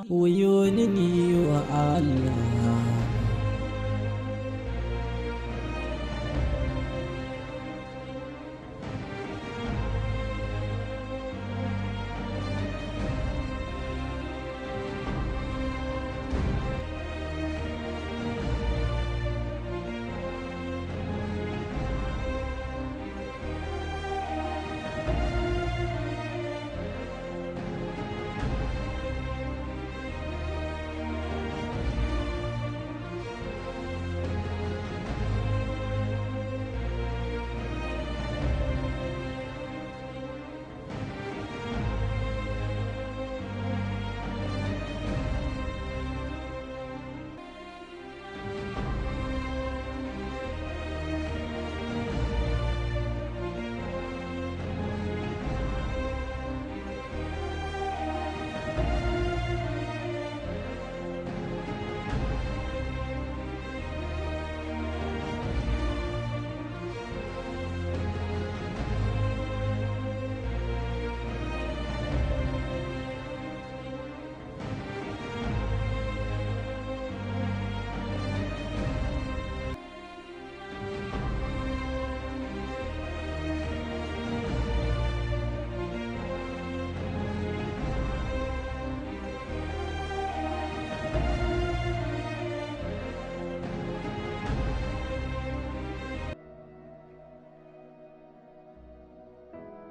Wayo ni wa Allah.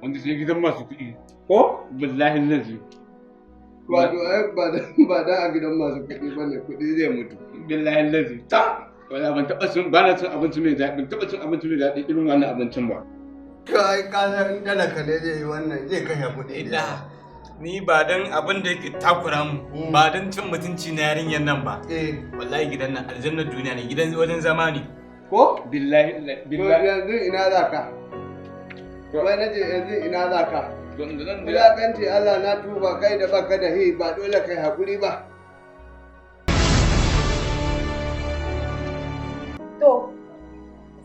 Wanda sai gidan masu kuɗi. Ko? Billahi lazi. Wato ai ba da a gidan masu kuɗi ba ne, kuɗi zai mutu. Billahi lazi. Ta! Wala ban taɓa cin, ba na cin abinci mai daɗi, ban taɓa cin abinci mai daɗi irin wannan abincin ba. Kai ka san in talaka ne zai yi wannan, zai kashe kuɗi da yawa. Ni ba dan abin da yake takura mu, ba dan cin mutunci na yarinyar nan ba. Wallahi gidan nan aljannar duniya ne, gidan wajen zama ne. Ko? Billahi To yanzu ina za ka? Wai na ce yanzu ina za ka? Wulaƙanci Allah na tuba, kai da baka da hi ba dole kai haƙuri ba. To,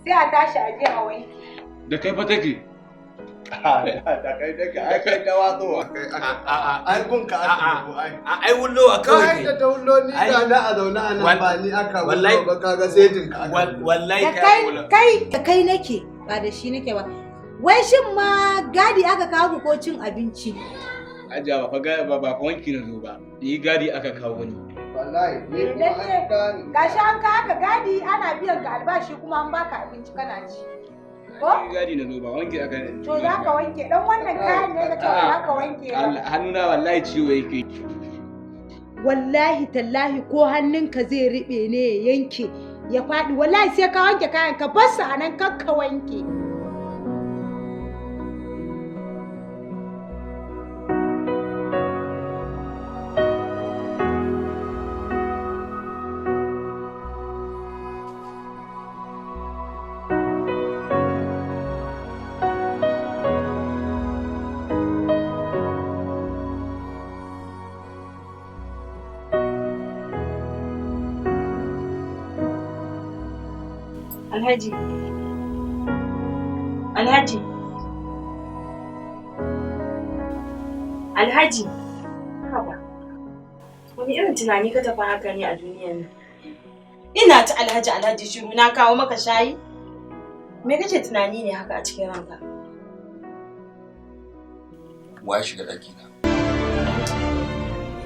sai a tashi a je a wanke. Da kai fa take. Da kai take, ai kai ta watsowa. Ai gunka aka bugu ai. Ai wullowa kawai Kai da ta wullo, ni da na a zaune a nan ba ni aka wullo ba, kaga setin ka aka wullo. Wallahi. Da kai, kai, da kai nake, ba da shi nake ba. Wai shin ma gadi aka kawo ku ko cin abinci? Ajiya, ba fa ba ba fa wanki na zo ba. Ni gadi aka kawo ni. Wallahi ni kuma an kawo ni. Gashi an kawo ka gadi, ana biyan ka albashi, kuma an baka abinci kana ci. Ko? Ni gadi na zo, ba wanki aka. To za ka wanke dan wannan kayan ne ka ce ba za ka wanke ba. Allah, hannuna wallahi ciwo yake. Wallahi tallahi ko hannunka zai riɓe ne ya yanke ya faɗi, wallahi sai ka wanke kayan, ka bar su a nan, kar ka wanke. Alhaji. Alhaji. Alhaji. Haba. Wani irin tunani ka tafi haka ne a duniyan nan? Ina ta Alhaji, Alhaji, shiru. Na kawo maka shayi? Me kake tunani ne haka a cikin ranka? Wa ya shiga ɗaki na?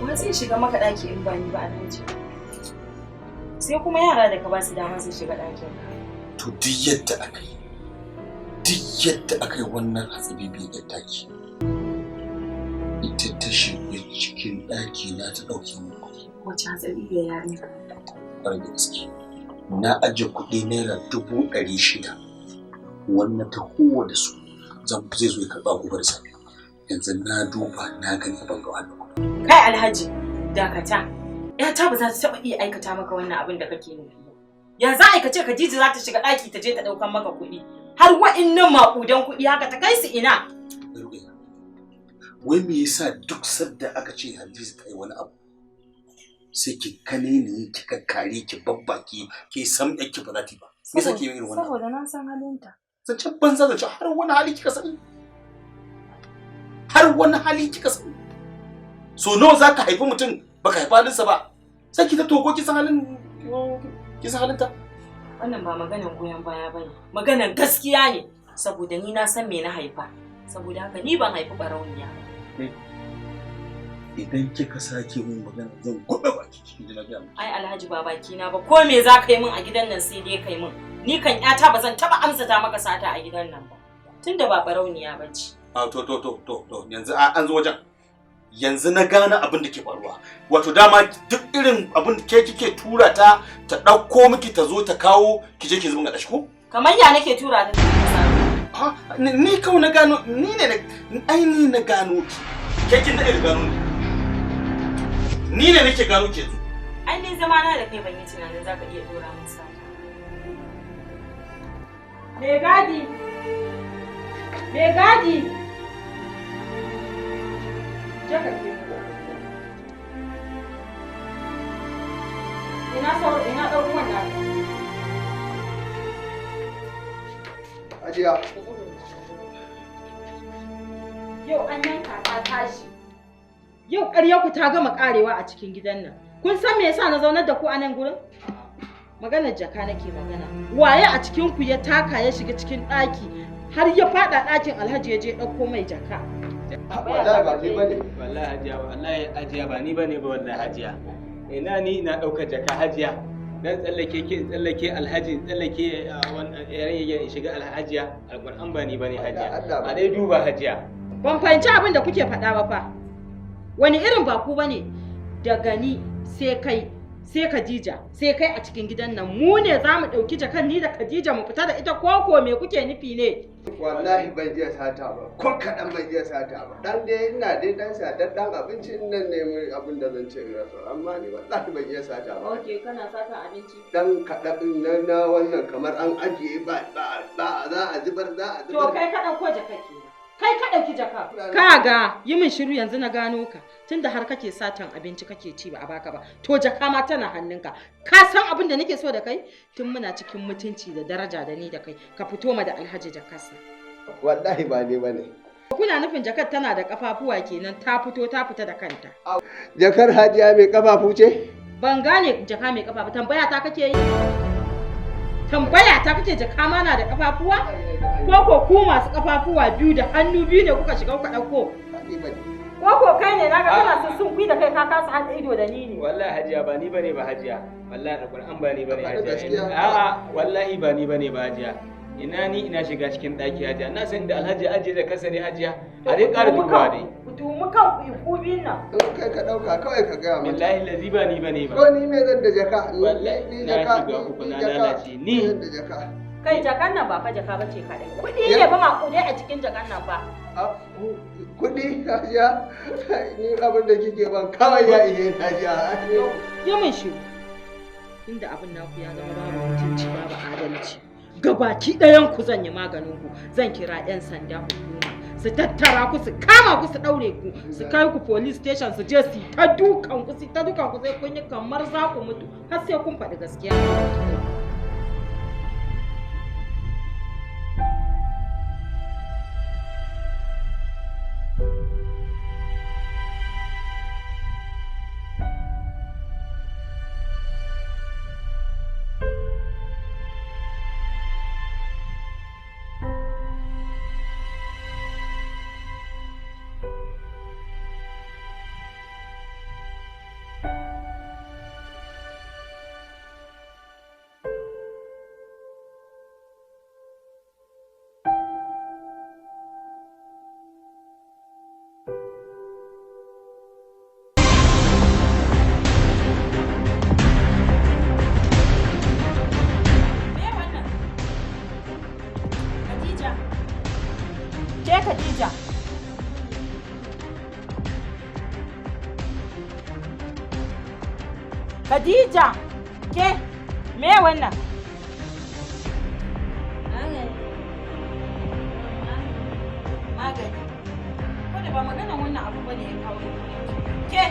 Wa zai shiga maka ɗaki in ba ni ba, Alhaji? Sai kuma yara da ka ba su dama su shiga ɗakin ka. To duk yadda aka yi, duk yadda aka yi, wannan hatsabibiyar ɗaki ita ta shiga cikin ɗaki na ta ɗauke min kuɗi. Wace hatsabibiyar yarinya? Ƙwarai da gaske. Na ajiye kuɗi ₦600,000, wannan ta kowa da su zan zai zo ya karɓa gobe da safe. Yanzu na duba na gani, ban ga wannan kuɗi. Kai Alhaji, dakata. ‘Yata ba za ta taɓa iya aikata maka wannan abin da kake nufi ba. Ya za a ce Khadija za ta shiga ɗaki ta je ta ɗaukan maka kuɗi? Har wa'innan maƙudan kuɗi haka, ta kai su ina? Ruqayya, wai me yasa duk sadda aka ce Hadiza ta yi wani abu sai ki kane ne, ki kakkare, ki babbaki, ki sam ki ba za ta yi ba? Me yasa ke yin irin wannan? Saboda na san halinta. Zancen banza, zance har wani hali kika sani? Har wani hali kika sani? So nawa za ka haifi mutum? Baka haifa halinsa ba. Sai ki ta togo ki san halin ki san halinta. Wannan ba maganan goyon baya bane. Maganan gaskiya ne saboda ni na san me na haifa. Saboda haka ni ban haifi barauniya ba. Idan kika sake mun magana zan gobe baki ki ji na ga miki. Ai Alhaji ba baki na ba ko me za ka yi min a gidan nan sai dai kai min. Ni kan ƴata ba zan taba amsa ta maka sata a gidan nan ba. Tunda ba barauniya bace. A to to to to to yanzu an zo wajen. Yanzu na gane abin da ke faruwa. Wato dama duk irin abin da ke kike tura ta ta ɗauko miki ta zo ta kawo ki je ki zubin ga ko? Kamar ya nake tura ta? Ha ni kawai na gano ni ne ai ni na gano ki. Ke kin da gano ni. Ni ne nake gano ki yanzu. Ai ni zama na da kai ban yi tunanin zaka iya dora min sata. Me gadi? Me gadi? Jaka ke. Ina sauro ina ɗan ruwan nan. Ajiya. Yau an yanka ta tashi. Yau ƙaryarku ta gama ƙarewa a cikin gidan nan. Kun san me yasa na zaunar da ku a nan gurin? Maganar jaka nake magana. Waye a cikin ku ya taka ya shiga cikin ɗaki har ya faɗa ɗakin Alhaji ya je ɗauko mai jaka. Wallahi ba ni bane. Wallahi hajiya, wallahi hajiya ba ni bane ba wallahi hajiya. Ina ni ina ɗaukar jaka hajiya. Dan tsallake ki in tsallake Alhaji in tsallake wannan yarinya in shiga Alhajiya. Alƙur'an ba ni bane hajiya. A dai duba hajiya. Ban fahimci abin da kuke faɗa ba fa. Wani irin ba ku bane daga ni sai kai sai Khadija sai kai a cikin gidan nan mu ne za mu ɗauki jakan ni da Khadija mu fita da ita koko me kuke nufi ne? Wallahi ban iya sata ba ko kaɗan ban iya sata ba dan dai ina dai dan satar dan abinci nan ne mun abin da zan ce in rasa amma ni wallahi ban iya sata ba. Okay, kana satan abinci? Dan kaɗan na wannan kamar an ajiye ba ba za a zubar za a zubar. To kai ka ɗauko jaka kenan. Kai ka ɗauki jaka. Kaga yi min shiru yanzu na gano ka tunda har kake satan abinci kake ci ba a baka ba to jaka ma tana hannunka. Ka san abin da nake so da kai tun muna cikin mutunci da daraja da ni da kai ka fito ma da Alhaji jakarsa. Wallahi ba ni bane. Kuna nufin jakar tana da kafafuwa kenan ta fito ta fita da kanta. Jakar Hajiya mai kafafu ce? Ban gane jaka mai kafafu tambaya ta kake yi? Tambaya ta kake jaka ma na da kafafuwa? Ko ko ku masu kafafuwa biyu da hannu biyu ne kuka shiga kuka dauko? Ko ko kai ne naga kana sun kui da kai ka kasa haɗa ido da ni ne. Wallahi hajiya ba ni bane ba hajiya. Wallahi alquran ba ni bane hajiya. A'a wallahi ba ni bane ba hajiya. Ina ni ina shiga cikin ɗaki hajiya. Na san da Alhaji ajiye da kansa ne hajiya. A dai ƙara dubawa dai. Ku tuhumi kanku ku biyun nan. In kai ka ɗauka kawai ka gaya mata. Billahi lazi ba ni bane ba. Ko ni me zan da jaka? Wallahi na shiga uku na lalace ni. Zan da jaka. Kai jakan nan ba fa jaka bace kaɗai. Kuɗi ne ba maƙudai a cikin jakan nan ba. Kuɗi hajiya ni abin da kike ban kawai ya ihe hajiya. Yi min shiru. Inda abin naku ya zama babu mutunci babu adalci. Gabaki ɗayan ku zan yi maganin ku zan kira 'yan sanda hukuma su tattara ku su kama ku su ɗaure ku su kai ku police station su je su ta dukan ku su ta dukan ku sai kun yi kamar za ku mutu har sai kun faɗi gaskiya. Khadija. Khadija, ke me wannan? Magani. Ko da ba magana wannan abu bane ya kawo ni. Ke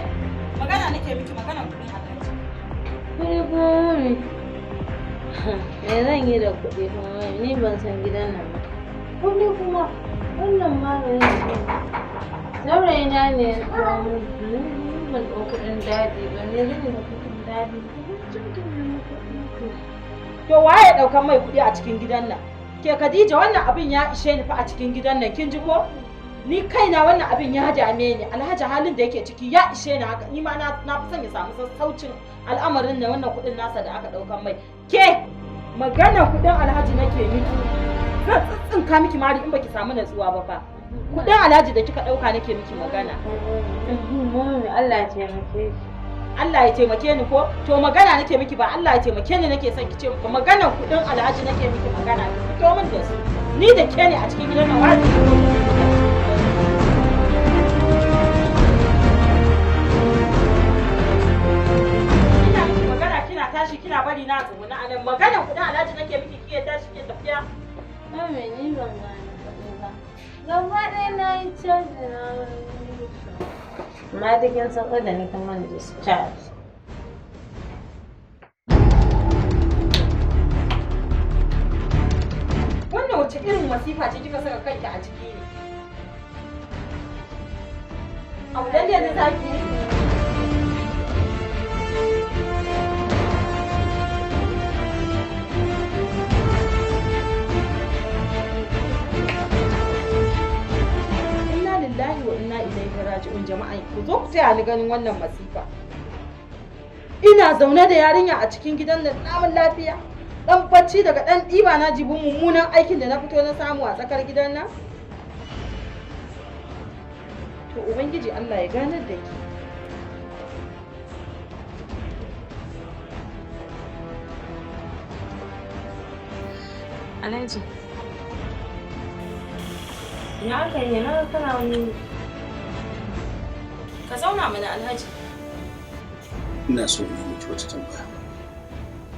magana nake miki magana kudin Alhaji. Kuɗi kuma mami. Me zan yi da kuɗi kuma mami? Ni ban san gidan nan ba. Kuɗi kuma wannan maganin saurayina ne ya kawo min. ban ɗau kuɗin daji ba, me zan yi da kuɗin daji? To waye ya ɗaukan mai kuɗi a cikin gidan nan? Ke Khadija, wannan abin ya ishe ni fa a cikin gidan nan, kin ji ko? Ni kaina wannan abin ya dame ni. Alhaji halin da yake ciki ya ishe ni haka. Ni ma na fi son ya samu sassaucin al'amarin da wannan kuɗin nasa da aka ɗaukan mai. Ke magana kuɗin Alhaji nake miki. Zan tsintsinka miki mari in baki samu natsuwa ba fa. Kuɗin Alhaji da kika ɗauka nake miki magana. Mummy, Allah ya taimake ki. Allah ya taimake ni ko? To magana nake miki ba Allah ya taimake ni nake son ki ce ba, maganan kuɗin Alhaji nake miki magana, ki fito min da su. Ni da ke ne a cikin gidan nan, wa zai fito min da su? Ina miki magana kina tashi kina bari na tsuguna anan, maganan kuɗin Alhaji nake miki kiye tashi ke tafiya. Mummy, ni ban gane kuɗi ba. Gaba ɗaya na yi caji na wani. Amma duk kin sauko da ni kamar discharge. Wannan wace irin masifa ce kika saka kanki a ciki ne? Audan ne za ki yi? Inna lillahi wa inna ilaihi raji'un. Jama'a ku zo ku taya ni ganin wannan masifa. Ina zaune da yarinya a cikin gidan nan namun lafiya. Dan bacci daga dan ɗiba na jibin mummunan aikin da na fito na samu a tsakar gidan nan. To Ubangiji Allah ya ganar da ki. Alhaji. Ya aka yi na kana wani. Ka zauna mana Alhaji. Ina so in yi miki wata tambaya,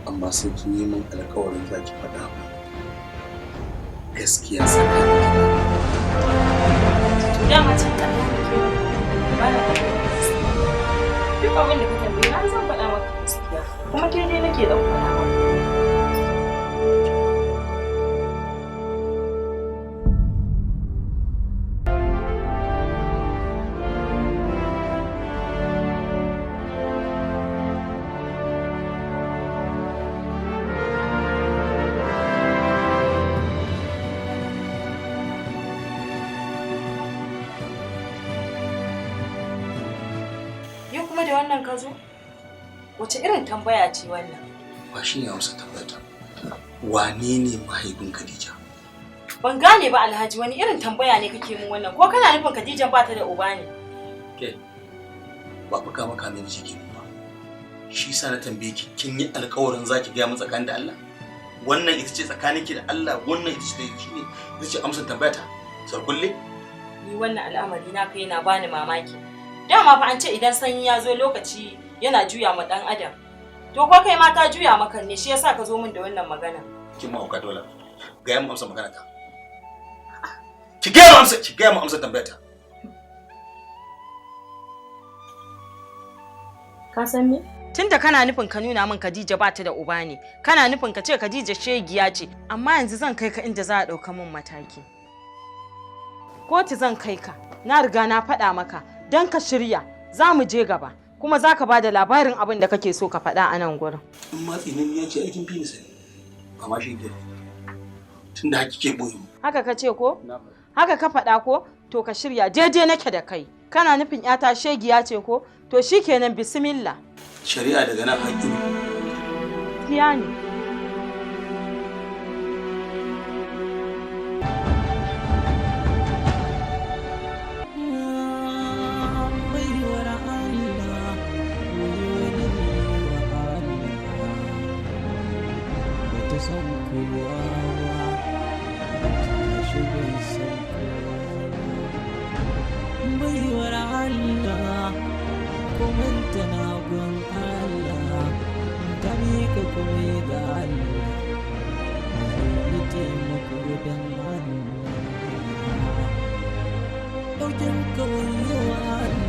amma sai kin yi min alƙawarin za ki faɗa min gaskiya tsakanin ki da To dama can ka nake ba na faɗa gaskiya. Duk abin da ka tambaye na zan faɗa maka gaskiya. Kuma ke dai nake ɗan faɗa maka. Yau kuma da wannan ka zo? Wace irin tambaya ce wannan? Ba shi ne amsa tambayata. Wane ne mahaifin Khadija? Ban gane ba Alhaji, wani irin tambaya ne kake min wannan? Ko kana nufin Khadijan ba ta da uba ne? Ke, ba fa kama kame ni jiki ba. Shi sa na tambaye ki, kin yi alƙawarin za ki gaya min tsakanin da Allah? Wannan ita ce tsakanin ki da Allah, wannan ita ce shi ne ita ce amsar tambayata. Sarkulle? Ni wannan al'amari na kai na bani mamaki. Dama fa an ce idan sanyi ya zo lokaci yana juya ma dan adam. To ko kai ma ta juya maka ne shi yasa ka zo min da wannan magana. Kin ma hauka dole. Gaya min amsar magana ta. Ki gaya min amsar, ki gaya min amsar tambayata. Ka san me? Tunda kana nufin ka nuna min Khadija ba ta da uba ne, kana nufin ka ce Khadija shegiya ce, amma yanzu zan kai ka inda za a ɗauka min mataki. Kotu zan kai ka, na riga na faɗa maka, don ka shirya, za mu je gaba, kuma za ka ba da labarin abin da kake so ka faɗa a nan gurin. In ma tsinanniya ce aikin fi ni sani. Ba ma shi ke. Tunda haka kike boye mu. Haka ka ce ko? Haka ka faɗa ko? To ka shirya, daidai nake da kai. Kana nufin 'yata shegiya ce ko? To shikenan, bismillah. Shari'a daga nan haƙƙin. Gaskiya ne. Baiwar Allah, wayo ni wa Allah, bata san kowa ba, bata tashi bai san kowa ba. Baiwar Allah, komanta na gun Allah, ta miƙa komai ga Allah, zai yi taimako don Allah. Ɗaukin kawai yawa Allah.